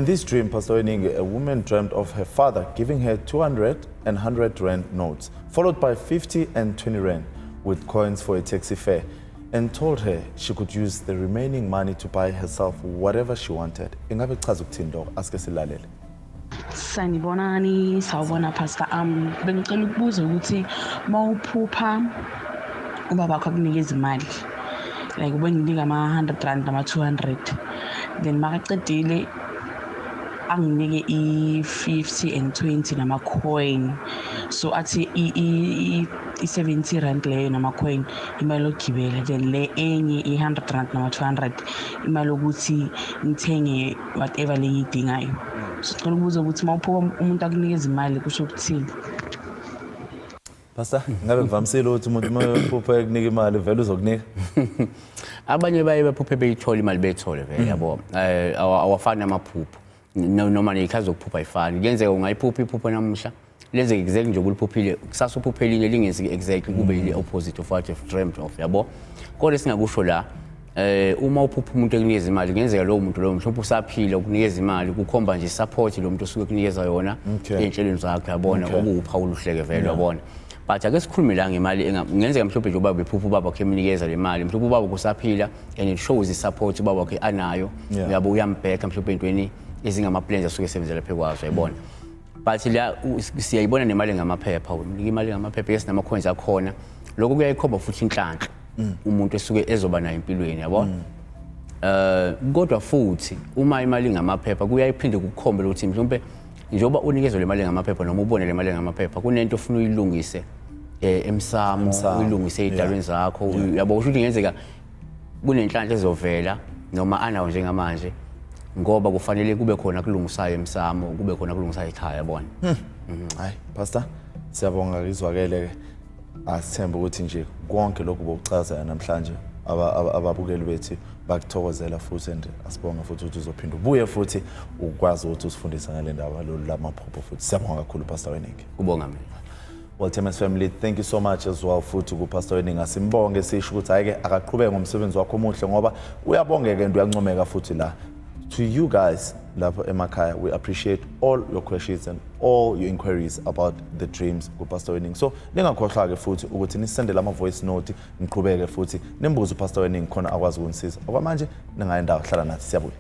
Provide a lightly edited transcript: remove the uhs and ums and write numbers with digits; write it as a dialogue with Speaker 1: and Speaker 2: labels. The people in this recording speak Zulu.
Speaker 1: In this dream, Pastor Weningi, a woman dreamt of her father giving her 200 and 100 rand notes, followed by 50 and 20 rand with coins for a taxi fare, and told her she could use the remaining money to buy herself whatever she wanted. Ingabe kuchaza ukuthini lokho? Asike silalele.
Speaker 2: Sanibonani, sawubona Pastor. Bengicela ukubuza ukuthi mawuphupha ubaba wakho akunikeza imali, like ubenginika ama-100 rand nama-200, then makacedile anginike i-50 and 20 nama-coin, so athi i-70 rand leyo nama-coin imali yokugibela, then le enye i-100 rand nama-200 imali yokuthi ngithenge whatever le ngiyidingayo. So cela ukubuza ukuthi mawuphupha umuntu akunikeza imali kusho ukuthini?
Speaker 1: Pastor, ngabe kuvamisile ukuthi umuntu uma ephupha ekunika imali vele uzokunika?
Speaker 3: Abanye baye baphuphe beyithola imali, beyithole vele, yabo. Awafani amaphupho. Noma ney'khathi zokuphupha ayifani. Kuyenzeka ungayiphupha iphupho namuhla, lenzeke exactly nje okuliphuphile, kusasa uphuphe elinye lingenzeki exactly, kube ile opposite of what you've dreamt of, yabo. Kodwa esingakusho la, uma uphupha umuntu ekunikeza imali, kungenzeka lowo muntu lowo mhlawumbe usaphila ukunikeza imali, kukhomba nje support lo muntu osuke ekunikeza yona ey'nhlelweni zakho, yabona, okuwuphawu oluhleke vele, yabona. But ake sikhulume la ngemali, kungenzeka mhlawumbe nje ubaba ephupha ubaba wakhe emnikeza le mali, mhlawumbe ubaba kusaphila and it shows i-support ubaba wakhe anayo, yabo, uyambheka mhlawumbe entweni ezingama-plans asuke esebenzela phezu kwazo, yayibona. But la siyayibona nemali ngamaphepha, umnika imali ngamaphepha, yes, nama-coins akhona, lokho kuyayikhomba futhi inhlanhla umuntu esuke ezoba nayo empilweni, yabona. Kodwa futhi uma imali ngamaphepha kuyayiphinde kukukhombe ukuthi mhlawumbe njengoba unikezwe le mali ngamaphepha noma ubone le mali ngamaphepha, kunento ofuna uyilungise emsamo, uyilungise ey'dalweni zakho, yabo. Kusho ukuthi kungenzeka kunenhlanhla ezovela noma anawo njengamanje, ngoba kufanele kube khona kulungisayo emsamo, kube khona kulungisayo ekhaya, yabona.
Speaker 1: Hayi Pastor, siyabonga, izwakele ke. Asithembe ukuthi nje konke lokhu bokuchaza namhlanje ababukeli bethu bakuthokozela futhi, and asibonga futhi ukuthi uzophinda ubuye futhi ukwazi ukuthi usifundise ngale ndaba lolu lamaphupho futhi. Siyabonga kakhulu Pastor Weningi.
Speaker 3: Kubonga mina.
Speaker 1: Well, TMS family, thank you so much as well futhi kuPastor Weningi. Asimbonge sisho ukuthi hayi ke akaqhubeke ngomsebenzi wakho omuhle, ngoba uyabongeka and uyancomeka futhi la. To you guys lapho emakhaya, we appreciate all your questions and all your inquiries about the dreams kuPastor Weningi. So ningakhohlwa ke futhi ukuthi nisendele ama voice note, niqhubeke futhi nimbuze uPastor Weningi khona akwazi ukunisiza. Okwamanje ningayi ndawo, hlala nathi, siyabuya.